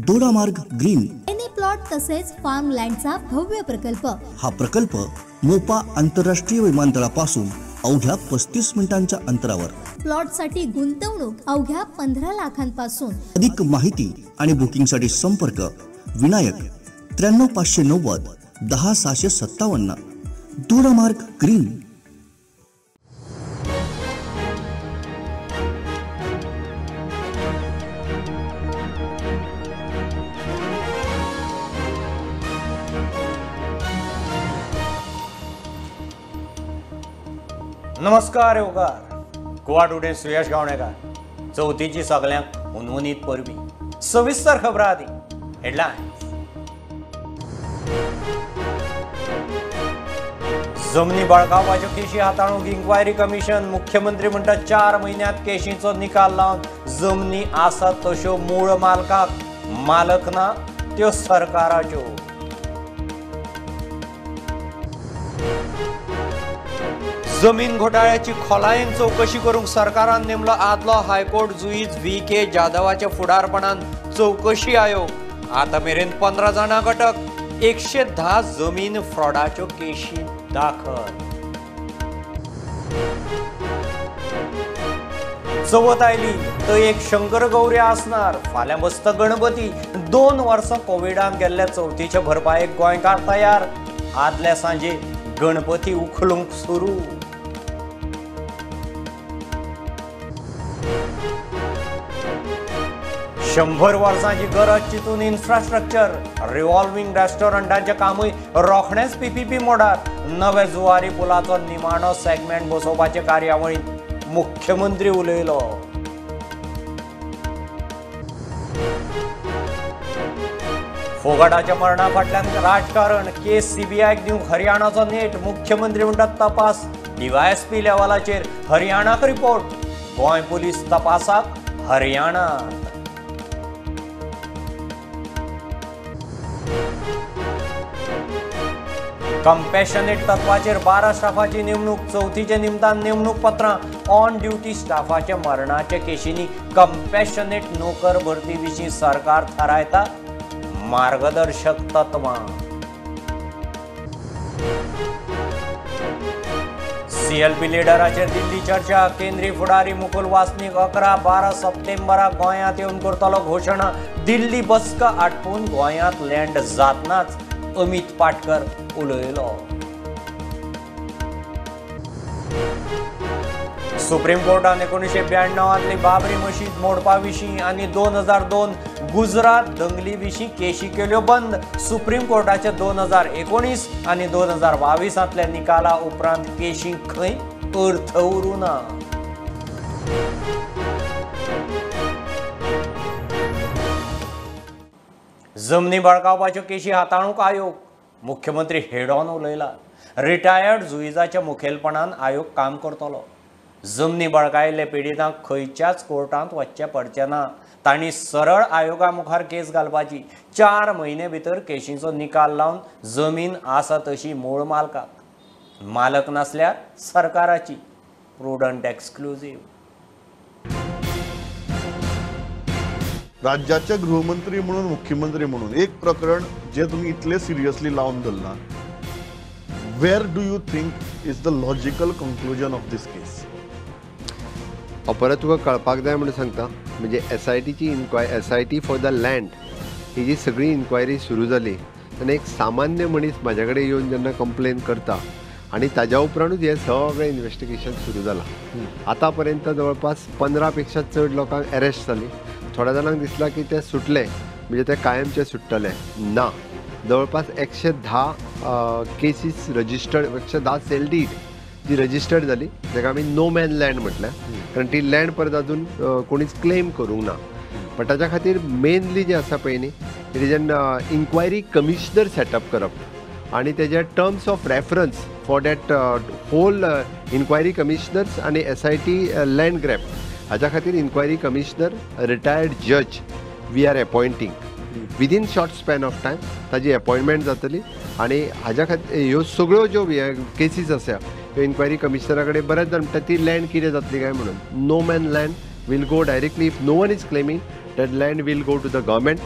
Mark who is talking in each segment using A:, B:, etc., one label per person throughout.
A: Dodamarg green.
B: Any plot तसेच farm लँडचा भव्य प्रकल्प।
A: हा प्रकल्प मोपा आंतरराष्ट्रीय विमानतळापासून अवघ्या 35 मिनिटांच्या अंतरावर।
B: प्लॉटसाठी गुंतवणूक अवघ्या 15 लाखांपासून।
A: अधिक माहिती आणि बुकिंगसाठी संपर्क विनायक 93 590 10 657, दोडामार्ग ग्रीन।
C: नमस्कार येवकार, गोवा टुडे सुयश गावणेकार। चवथीची सगळ्यांक हुनहुनीत परबी। सविस्तर खबरां आदी हेडलायन्स। जमनी बळकावपाच्यो केशी हाताळूंक इन्क्वायरी कमिशन। मुख्यमंत्री म्हणटा 4 म्हयन्यांत केशींचो निकाल लावन जमनी आसात तश्यो मूळ मालकाक, मालक ना त्यो सरकाराच्यो। जमीन घोटाळ्याची खोलायेन चवकशी करूंक सरकारान नेमलो आदलो हायकोर्ट जुईज व्ही के जाधवाच्या फुडारपणान चवकशी आयोग। आतां मेरेन 15 जाणांक अटक, 110 जमीन फ्रॉडाच्यो केशी दाखल। चवथ आयली तर एक शंकर गौरी आसणार, फाल्यां बसता गणपती। 2 वर्सां कोविडान गेल्ल्या चवथीचे भरपायेक गोंयकार तयार। आदल्या सांजे गणपती उखलूंक सुरू। शंभर वर्सांची गरज चिंतून इन्फ्रास्ट्रक्चर, रिव्हॉल्विंग रेस्टॉरंटांचें कामूय रोखडेंच पीपीपी मोडार। नवे जुवारी पुलाचो निमाणो सेगमेंट बसोवपाचे कार्यावळींत मुख्यमंत्री उलयलो। फोगाटाच्या मरणा फाटल्यान राजकारण, केस सीबीआयक दिवंक हरियाणाचो नेट। मुख्यमंत्री म्हणटात तपास डीवायएसपी लेव्हलाचेर, हरियाणाक रिपोर्ट। गोंय पुलीस तपासाक हरियाणात। कंपॅशनेट तत्वाचेर 12 स्टाफाची नेमणूक। चवथीच्या निमतान नेमणूक पत्रां। ऑन ड्युटी स्टाफाच्या मरणाच्या केशींनी कंपॅशनेट नोकर भरती विशीं सरकार थारायता मार्गदर्शक तत्वां। सीएलपी लिडराचेर दिल्ली चर्चा। केंद्रीय फुडारी मुकुल वासनीक 11-12 सप्टेंबराक गोंयांत येवन करतलो घोशणा। दिल्ली बसका आटपून गोंयांत लँड जातनाच अमित पाटकर उलयलो। सुप्रीम कोर्टान 1992 बाबरी मशीद मोडपा विशीं आनी 2002 गुजरात दंगली विशीं केशी केल्यो बंद। सुप्रीम कोर्टाचे 2019 आनी 2022 निकाला उपरांत केशींक खंय अर्थ उरूं ना। जमनी बळकावपाच्यो केशी हाताळूंक आयोग। मुख्यमंत्री हेडॉन उलयला। रिटायर्ड जुईजाच्या मुखेलपणान आयोग काम करतलो। जमनी बळकायिल्ल्या पिडितांक खंयच्याच कोर्टांत वचचें पडचें ना, तांणी सरळ आयोगा मुखार केस घालपाची। 4 म्हयने भितर केशींचो निकाल लावन जमीन आसा तशी मूळ मालकाक, मालक नासल्यार सरकाराची। प्रुडंट एक्सक्लुझीव।
D: राज्याचे गृहमंत्री म्हणून मुख्यमंत्री म्हणून एक प्रकरण जे तुम्ही इतले सिरियसली लावन धरला, where do you think is the logical conclusion of this case?
E: हांव परत तुका कळपाक जाय म्हणून सांगता, म्हणजे एस I टीची inquiry, S I T for the land ही जी सगळी इन्क्वायरी सुरू जाली तेन्ना एक सामान्य मनीस म्हाज्या कडेन येवन जेन्ना कंप्लेन करता आनी ताज्या उपरांतूच हें सगळें इन्वेस्टिगेशन सुरू जालां। आतां पर्यंत जवळपास 15 पेक्षा चड लोकांक अरेस्ट जाली। थोड्या जाणांक दिसलां की ते सुटले म्हणजे ते कायमचे सुट्टले ना। जवळपास 110 केसीस रजिस्टर्ड, 110 सेल did जी रजिस्टर्ड जाली, ताका आमी नो मॅन लँड म्हटलें, कारण ती लँड परत अजून कोणीच क्लेम करूंक ना। पण ताच्या खातीर मेनली जें आसा पळय न्ही, it is an inquiry commissioner setup करप आनी तेजे terms of reference for that whole inquiry commissioners आनी S I T land grab हाच्या खातीर इन्क्वायरी कमिशनर रिटायर्ड जज we are appointing within short span of time ताजी अपॉयंटमेंट जातली। आनी हाज्या खातीर ह्यो सगळ्यो ज्यो केसीस आसा ह्यो इन्क्वायरी कमिशनरा कडेन बरेच जाण म्हणटा ती लँड कितें जातली काय म्हणून। No man land will go directly, if no one is claiming that land will go to the government.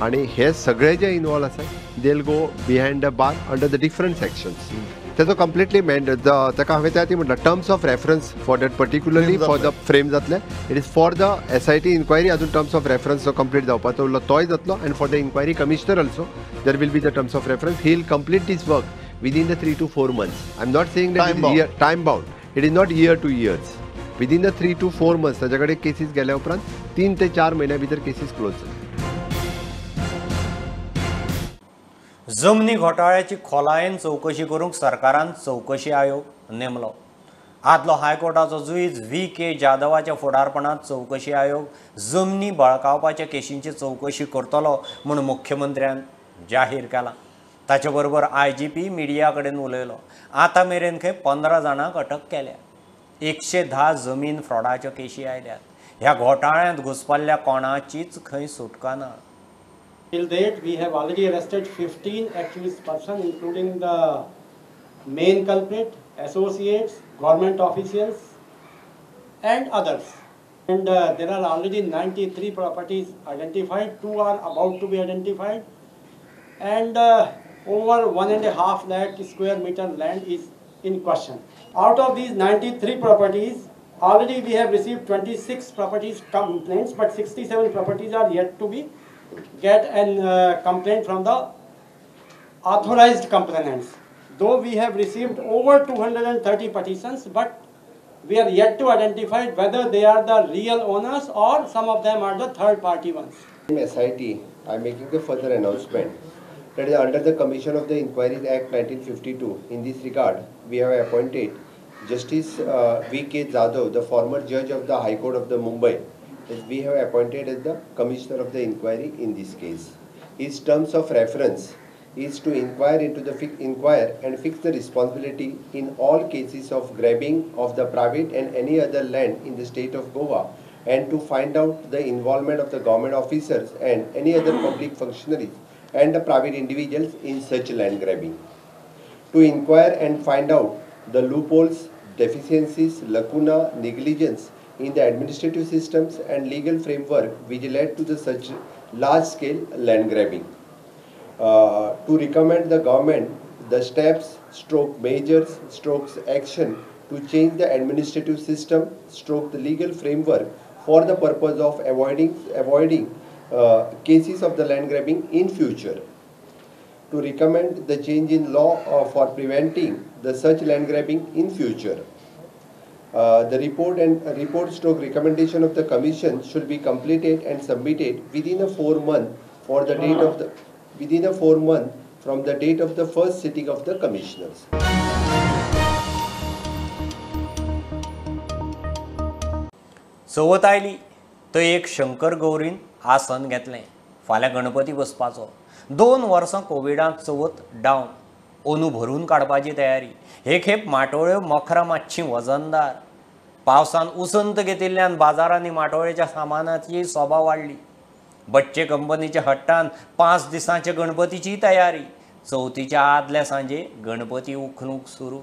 E: आनी हे सगळे जे इनवॉल्व आसा they'll go behind the bar under the different sections. तेजो कंप्लिटली ताका हांवें त्या म्हटलां terms of reference for that particularly for the frame जातले. It is for the SIT inquiry अजून टर्म्स ऑफ रेफरन्स जो कंप्लीट जावपाचो उरलो तोय जातलो and for the inquiry commissioner also there will be the terms of reference. He will complete this work within the 3 to 4 months. I am not saying that time bound, it is not year to years. Within the 3 to 4 months ताजे कडेन cases गेल्या उपरांत 3 ते 4 म्हयन्या भितर cases close जातले.
C: जमनी घोटाळ्याची खोलायेन चवकशी करूंक सरकारान चवकशी आयोग नेमलो. आदलो हायकोर्टाचो जुईज व्ही के जाधवाच्या फुडारपणांत चवकशी आयोग जमनी बळकावपाच्या केशींची चवकशी करतलो म्हूण मुख्यमंत्र्यान जाहीर केलां. ताचे बरोबर IGP media कडेन उलयलो. आतां मेरेन खंय 15 जाणांक अटक केल्या. 110 जमीन फ्रॉडाच्यो केशी आयल्यात. ह्या घोटाळ्यांत घुसपल्ल्या कोणाचीच खंय सुटका ना.
F: Till date, we have already arrested 15 accused persons, including the main culprit, associates, government officials, and others. And there are already 93 properties identified, 2 are about to be identified, and over 1.5 lakh square meter land is in question. Out of these 93 properties, already we have received 26 properties complaints, but 67 properties are yet to be get an complaint from the authorized complainants. Though we have received over 230 petitions, but we are yet to identify whether they are the real owners or some of them are the third party ones.
E: SIT, I am making the further announcement that is under the Commission of the Inquiries Act 1952. In this regard, we have appointed Justice V.K. Jadhav, the former judge of the High Court of the Mumbai, as we have appointed as the Commissioner of the Inquiry in this case. His terms of reference is to inquire into the inquire and fix the responsibility in all cases of grabbing of the private and any other land in the state of Goa, and to find out the involvement of the government officers and any other public functionaries and the private individuals in such land grabbing. To inquire and find out the loopholes, deficiencies, lacuna, negligence in the administrative systems and legal framework which led to the such large-scale land grabbing. To recommend the government the steps, stroke measures, strokes action to change the administrative system, stroke the legal framework for the purpose of avoiding cases of the land grabbing in future. To recommend the change in law for preventing the such land grabbing in future. The report and report stroke recommendation of the commission should be completed and submitted within a 4 month for the date of the within a 4 month from the date of the first sitting of the commissioners.
C: चवथ आयली थंय एक शंकर गौरीन आसन घेतलें. फाल्यां गणपती बसपाचो. 2 वर्सां कोविडांत चवथ down. ओनू भरून काडपाची तयारी. हे खेप माटोळ्यो मखरां मातशीं वजनदार. पावसान उसंत घेतिल्ल्यान बाजारांनी माटोळेच्या सामानाची सोबा वाडली. बच्चे कंपनीच्या हट्टान 5 दिसांच्या गणपतीची तयारी. चवथीच्या आदल्या सांजे गणपती उखलूंक सुरू.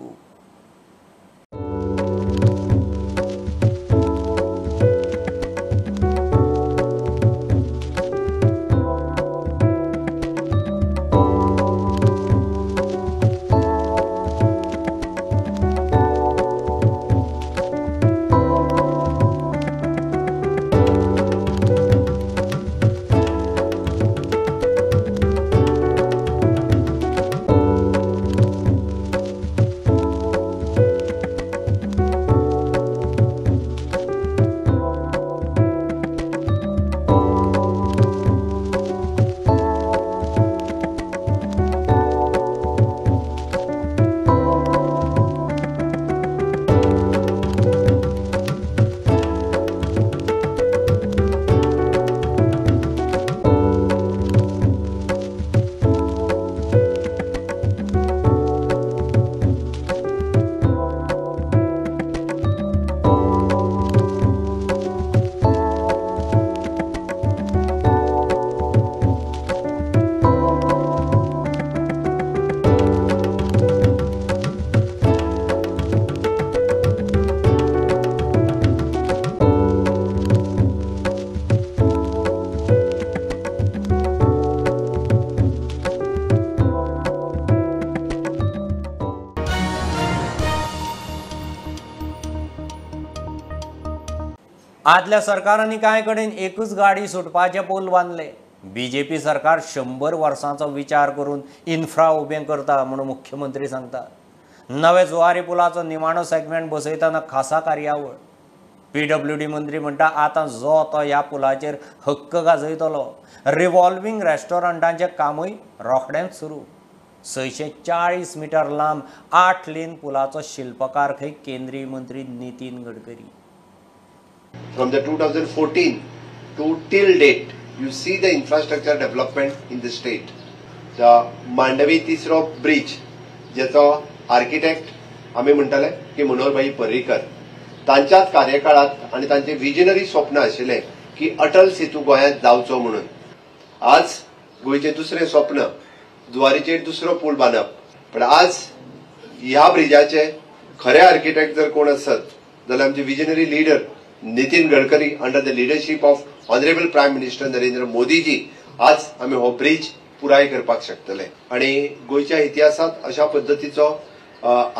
C: आदल्या सरकारांनी कांय कडेन एकूच गाडी सुटपाचे पूल बांदले. बीजेपी सरकार 100 वर्सांचो विचार करून इन्फ्रा उबें करता म्हणून मुख्यमंत्री सांगता. नवे जुवारी पुलाचो निमाणो सेगमेंट बसयतना खासा कार्यावळ. पीडब्ल्यूडी मंत्री म्हणटा आतां जो तो ह्या पुलाचेर हक्क गाजयतलो. रिव्हॉल्विंग रेस्टॉरंटांचें कामूय रोखडेंच सुरू. 640 मिटर लांब 8 लेन पुलाचो शिल्पकार खंय केंद्रीय मंत्री Nitin Gadkari.
E: From the 2014 to till date, you see the infrastructure development in the state. The Mandovi तिसरो ब्रिज ज्याचो आर्किटेक्ट आमी म्हणटाले की मनोहरभाई पर्रीकर, तांच्याच कार्यकाळात आनी तांचे विजनरी स्वप्न आशिल्लें की अटल सेतू गोंयांत जावचो म्हणून. आज गोंयचें दुसरें स्वप्न जुवारीचेर दुसरो पूल बांदप, पण आज ह्या ब्रिजाचे खरे आर्किटेक्ट जर कोण आसत जाल्यार आमचे visionary leader Nitin Gadkari under the leadership of honourable prime minister Narendra Modiji आज आमी हो ब्रिज पुराय करपाक शकतले. आनी गोंयच्या इतिहासांत अशा पद्दतीचो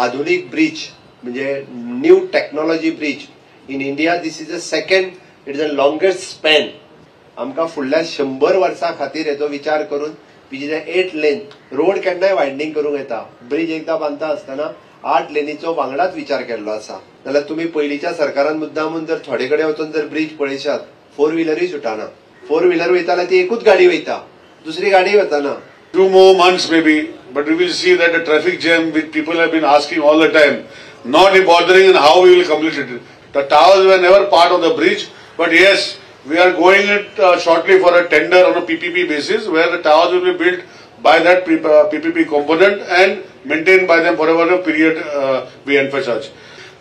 E: आधुनीक ब्रिज म्हणजे new technology bridge in India, this is the second, it is the longest span. आमकां फुडल्या 100 वर्सां खातीर हेचो विचार करून which is a 8 lane road केन्नाय वायडनींग करूंक येता, ब्रिज एकदां बांदता आसतना 8 लेनीचो वांगडाच विचार केल्लो आसा. जाल्यार तुमी पयलींच्या सरकारान मुद्दामून जर थोडे कडेन वचून जर ब्रिज पळयशात, 4 व्हिलरूय सुटाना. 4 व्हिलर वयता जाल्यार ती एकूच गाडी वयता, दुसरी गाडी वताना.
G: 2 more months maybe, but we will see that the traffic jam which people have been asking all the time, not bothering in how we will complete it. The towers were never part of the bridge, but yes, we are going it shortly for a tender on a PPP basis, where the towers will be built by that PPP component and maintained by them for a period we emphasize.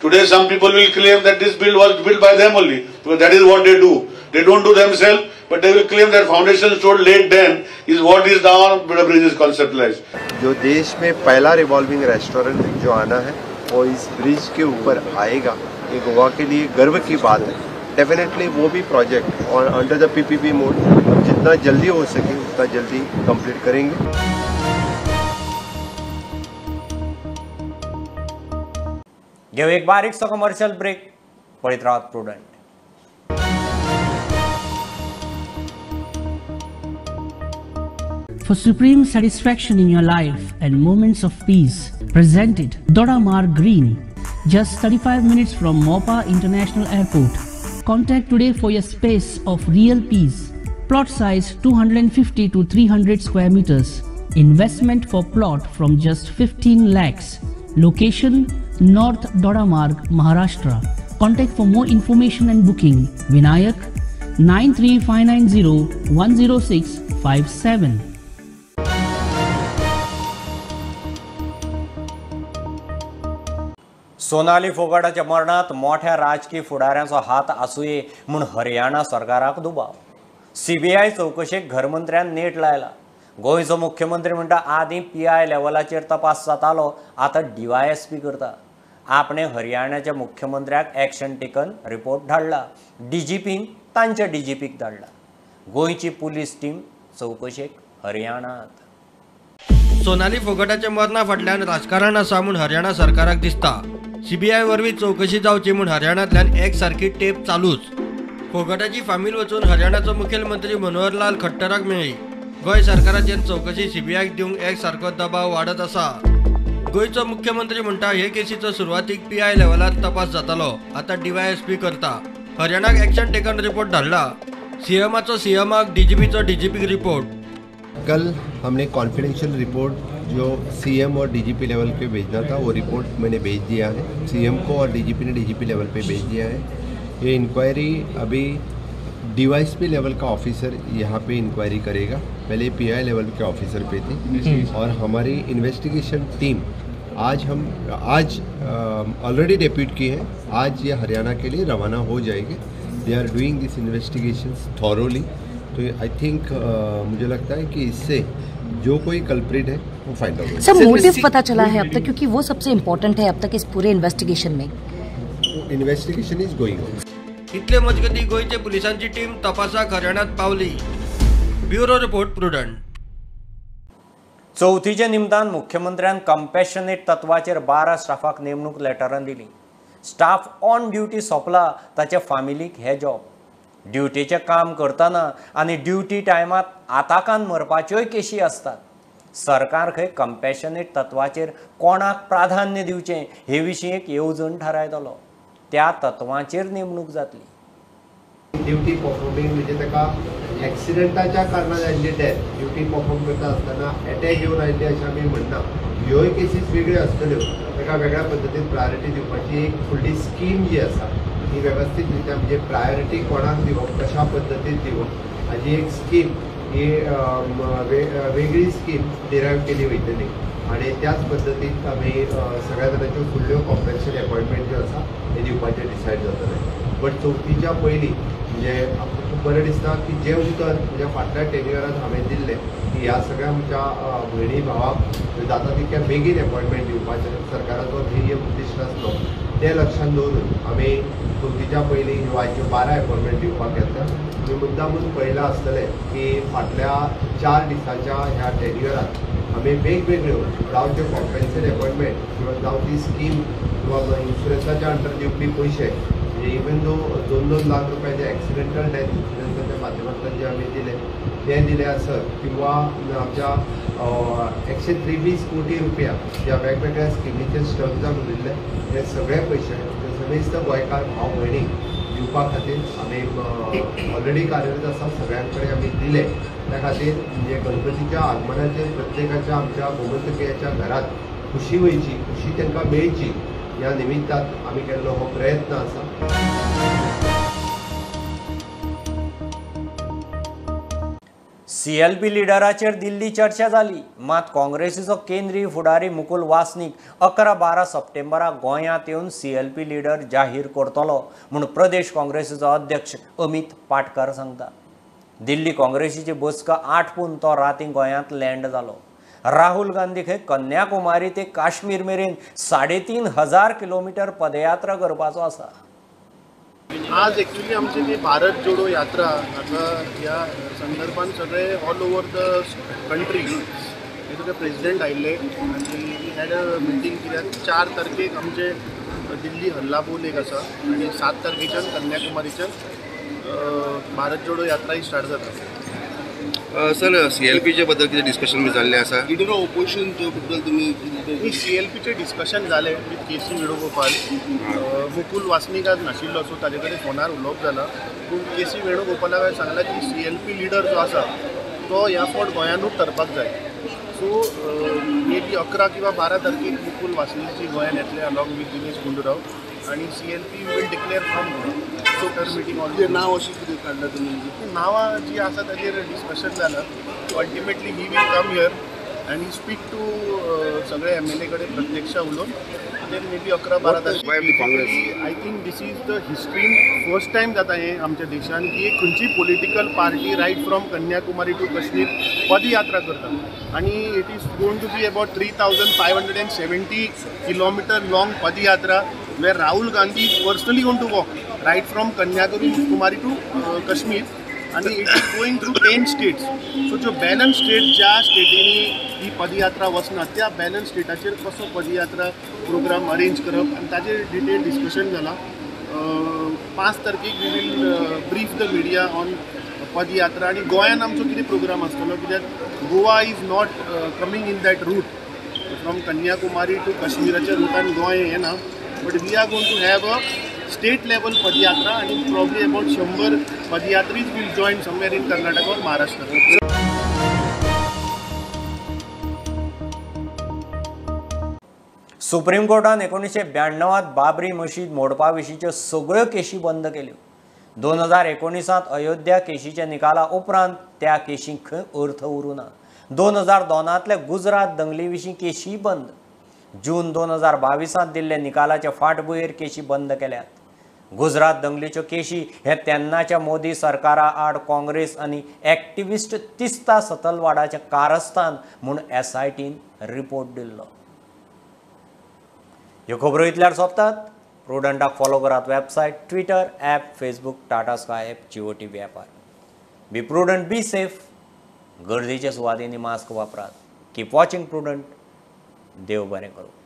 G: Today some people will claim that this build was built by them only, because that is what they do. They don't do themselves, but they will claim that foundation stone laid then is what is now the bridge is conceptualized.
E: जो देश में पहला revolving restaurant जो आना है वो इस bridge K ऊपर आएगा, ये गोवा के लिए गर्व की बात है. डेफिनेटली वो भी project Aur under the PPP mode जितना जल्दी हो सके उतना जल्दी कंप्लीट करेंगे.
C: घेऊ एक बारीकसो कमर्शियल ब्रेक. पळयत रावात Prudent.
H: For supreme satisfaction in your life and moments of peace, presented Dodamarg Green, just 35 minutes from Mopa International Airport. Contact today for your space of real peace. Plot size 250 to 300 square meters. Investment for plot from just 15 lakhs. Location North Dodamarg, Maharashtra. Contact for more information and booking Vinayak 93590 10657.
C: Sonali फोगाटाच्या मरणात मोठ्या राजकीय फुडाऱ्यांचो हात आसुये म्हूण हरियाणा सरकाराक दुबाव. CBI चवकशेक घरमंत्र्यान नेट लायला. गोंयचो मुख्यमंत्री म्हणटा आदीं पीआय लेवलाचेर तपास जातालो, आतां डीवायएसपी करता. आपणे हरियाणाच्या मुख्यमंत्र्याक एक्शन टेकन रिपोर्ट धाडला, डीजीपीन तांच्या डीजीपीक धाडला. गोंयची पुलीस टीम चवकशेक हरियाणात.
I: सोनाली फोगाटाच्या मरणा फाटल्यान राजकारण आसा म्हूण हरियाणा सरकाराक दिसता. सीबीआय वरवीं चवकशी जावची म्हूण हरियाणांतल्यान एक सारकी टेप चालूच. फोगाटाची फामील वचून हरियाणाचो मुखेलमंत्री मनोहरलाल खट्टराक मेळ्ळी. गोंय सरकाराचेर चवकशी सीबीआयक दिवंक एक सारको दबाव वाडत आसा. गोंयचो मुख्यमंत्री म्हणटा हे केसीचो सुरवातीक पीआय लेवलार तपास जातालो, आतां डीवायएसपी करता. हरियाणाक एक्शन टेकन रिपोर्ट धाडला. सीएमाचो सीएमाक, डीजीपीचो डीजीपीक रिपोर्ट.
E: कल हमने कॉन्फिडेंशियल रिपोर्ट जो सीएम और डीजीपी लेवल पे भेजना था वो रिपोर्ट मैंने भेज दिया है सीएम को, और डीजीपी ने डीजीपी लेवल पे भेज दिया है. ये इंक्वायरी अभी डीवाईएसपी लेवल का ऑफिसर यहाँ पे इंक्वायरी करेगा, पहले पीआई लेवल के ऑफिसर पे थी. और हमारी इन्वेस्टिगेशन टीम आज हम आज ऑलरेडी डेप्यूट की है, आज ये हरियाणा के लिए रवाना हो जाएगी. They are doing this investigation thoroughly. तो I think मुझे लगता है कि इससे जो कोई कल्प्रिट है वो फाइंड आउट.
J: सर मोटिव पता चला है अब तक, क्योंकि वो सबसे इम्पोर्टेंट है अब तक इस पूरे इन्वेस्टिगेशन में.
E: Investigation is going on.
I: इतले मजगती गोंयचे पुलिसांची टीम तपासाक हरियाणात पावली. Bureau report, Prudent.
C: चवथीच्या निमतान मुख्यमंत्र्यान कंपॅशनेट तत्वाचेर 12 स्टाफाक नेमणूक लेटरां दिली. स्टाफ ऑन ड्युटी सोंपला ताच्या फामिलीक हे जॉब. ड्युटीचें काम करतना आनी ड्युटी टायमात आताकान मरपाच्योय केशी आसतात. सरकार खंय कंपॅशनेट तत्वाचेर कोणाक प्राधान्य दिवचें हे विशीं एक येवजण थारायतलो. त्या तत्वांचेर नेमणूक जातली.
E: ड्युटी परफॉर्मिंग म्हणजे ताका एक्सिडंटाच्या कारणान आयिल्ली डेथ, ड्युटी परफॉर्म करता आसतना एटॅक येवन आयिल्ली अशें आमी म्हणना. ह्योय केसीस वेगळ्यो आसतल्यो, ताका वेगळ्या पद्दतीन प्रायोरिटी दिवपाची एक फुडली स्कीम जी आसा ही वेवस्थीत रित्या म्हणजे प्रायोरिटी कोणाक दिवप, कशा पद्दतीन दिवप हाजी एक स्कीम ही वेगळी स्कीम डिरायव केली वयतली आनी त्याच पद्दतीन आमी सगळ्या जाणांच्यो फुडल्यो कॉम्पेन्सेशन अपॉयंटमेंट ज्यो आसा ते दिवपाचें डिसायड जातलें. बट चवथीच्या पयलीं म्हणजे आमकां खूब बरें दिसता की जें उतर म्हणजे फाटल्या 10 इयरान हांवें दिल्लें की ह्या सगळ्या आमच्या भयणी भावाक जाता तितक्या बेगीन अपॉयंटमेंट दिवपाचें सरकाराचो ध्येय उद्दिश्ट आसलो तें लक्षांत दवरून आमी चवथीच्या पयलीं ह्यो आयच्यो 12 अपॉयंटमेंट दिवपाक घेतल्या. तुमी मुद्दामून पळयलां आसतलें की फाटल्या 4 दिसांच्या ह्या 10 इयरांत आमी वेगवेगळ्यो जावं त्यो कॉम्पेन्सेट अपॉयंटमेंट किंवा जावं ती स्कीम किंवा इन्शुरन्साच्या अंडर दिवपी पयशे म्हणजे इवन दो 2-2 लाख रुपये जे एक्सिडेंटल डेथ इन्शुरन्साच्या माध्यमांतल्यान जे आमी दिले ते दिले आसत किंवा आमच्या 123 कोटी रुपया ज्या वेगवेगळ्या स्किमीचेर स्टक जावन उरिल्ले हे सगळे पयशे समेस्त गोंयकार भाव भयणीक दिवपा खातीर आमी ऑलरेडी कार्यरत आसा, सगळ्यां कडेन आमी दिले. त्या खातीर म्हणजे गणपतीच्या आगमनाचेर प्रत्येकाच्या आमच्या गोमंतकीयाच्या घरात खुशी वयची, खुशी तांकां मेळची ह्या निमित्तान आमी केल्लो हो प्रयत्न आसा.
C: सीएलपी लिडराचेर दिल्ली चर्चा जाली, मात काँग्रेसीचो केंद्रीय फुडारी मुकुल वासनीक 11-12 सप्टेंबराक गोंयांत येवन सीएलपी लिडर जाहीर करतलो म्हूण प्रदेश काँग्रेसीचो अध्यक्ष अमित पाटकर सांगता. दिल्ली काँग्रेसीची बसका आटपून तो राती गोंयांत लँड जालो. राहुल गांधी खंय कन्याकुमारी ते काश्मीर मेरेन 3500 किलोमीटर पदयात्रा करपाचो आसा.
K: आज एक्चुअली आमची जी भारत जोडो यात्रा हाका ह्या संदर्भान सगळे ऑल ओवर the country हे सगळे प्रेजिडेंट आयिल्ले आनी we had a meeting. कित्याक 4 तारखेक आमचे दिल्ली हल्ला बोल एक आसा आनी 7 तारखेच्यान कन्याकुमारीच्यान भारत जोडो यात्रा ही स्टार्ट जाता.
L: सर, सीएलपीचे बद्दल कितें डिस्कशन बी जाल्लें आसा? लिडर ऑफ ओपोजिशन बद्दल तुमी
K: सीएलपीचें डिस्कशन जालें with K C Venugopal. Mukul Wasnik आज नाशिल्लो सो ताजे कडेन फोनार उलोवप जालां, पूण के सी वेणुगोपालाक हांवें सांगलां की सीएलपी लिडर जो आसा तो ह्या फावट गोंयानूच ठरपाक जाय. सो मे बी 11 किंवा 12 तारखेक मुकुल वासनीकजी गोंयान येतले अलॉंग विथ दिनेश गुंडूराव आनी CLP will declare from Goa. So तर मिटींग ऑल
L: नांव अशें कितें काडलां तुमी?
K: नांवां जी आसा ताजेर डिस्कशन जालां. Ultimately he will come here आनी स्पीक टू सगळे एमएलए कडेन प्रत्यक्ष उलोवन then may be 11-12 तारखेक. I think this is the history first time जाता हें आमच्या देशान की एक खंयची political party right from Kanyakumari to Kashmir padyatra करता आनी it is going to be about 3570 kilometre long padayatra where Rahul Gandhi is personally going to walk right from Kanyakumari to Kashmir and it is going through 10 states. So जो balance state ज्या स्टेटींनी ही पदयात्रा वचना त्या balance स्टेटाचेर कसो padyatra programme arrange करप आनी ताजेर detail discussion जालां. 5 तारखेक we will brief the media on padayatra आनी गोंयान आमचो कितें प्रोग्राम आसतलो, कित्याक Goa is not coming in that route from Kanyakumari to काश्मीराच्या रुटान Goa येना, but we are going to have a state level padayatra and probably about 100 padayatris will join somewhere in Karnataka or Maharashtra.
C: Supreme कोर्टान 1992 Babri मशीद मोडपा विशींच्यो सगळ्यो केशी बंद केल्यो. 2019 अयोध्या केशीच्या निकाला उपरांत त्या केशींक खंय अर्थ उरूं ना. 2002 गुजरात दंगली विशीं केशी बंद. जून 2022 दिल्ले निकालाचे फाटभुंयेर केशी बंद केल्यात. गुजरात दंगलीच्यो केशी हे तेन्नाच्या मोदी सरकारा आड काँग्रेस आनी एक्टिविस्ट तिस्ता सतलवाडाचें कारस्थान म्हूण एसआयटीन रिपोर्ट दिल्लो. ह्यो खबरो इतल्यार सोंपतात. प्रुडंटाक फॉलो करात website, Twitter, app, Facebook, Tata Sky app, Jio TV ॲपार. Be prudent, be safe. गर्दीच्या सुवातींनी मास्क वापरात. Keep watching Prudent. देव बरें करूं.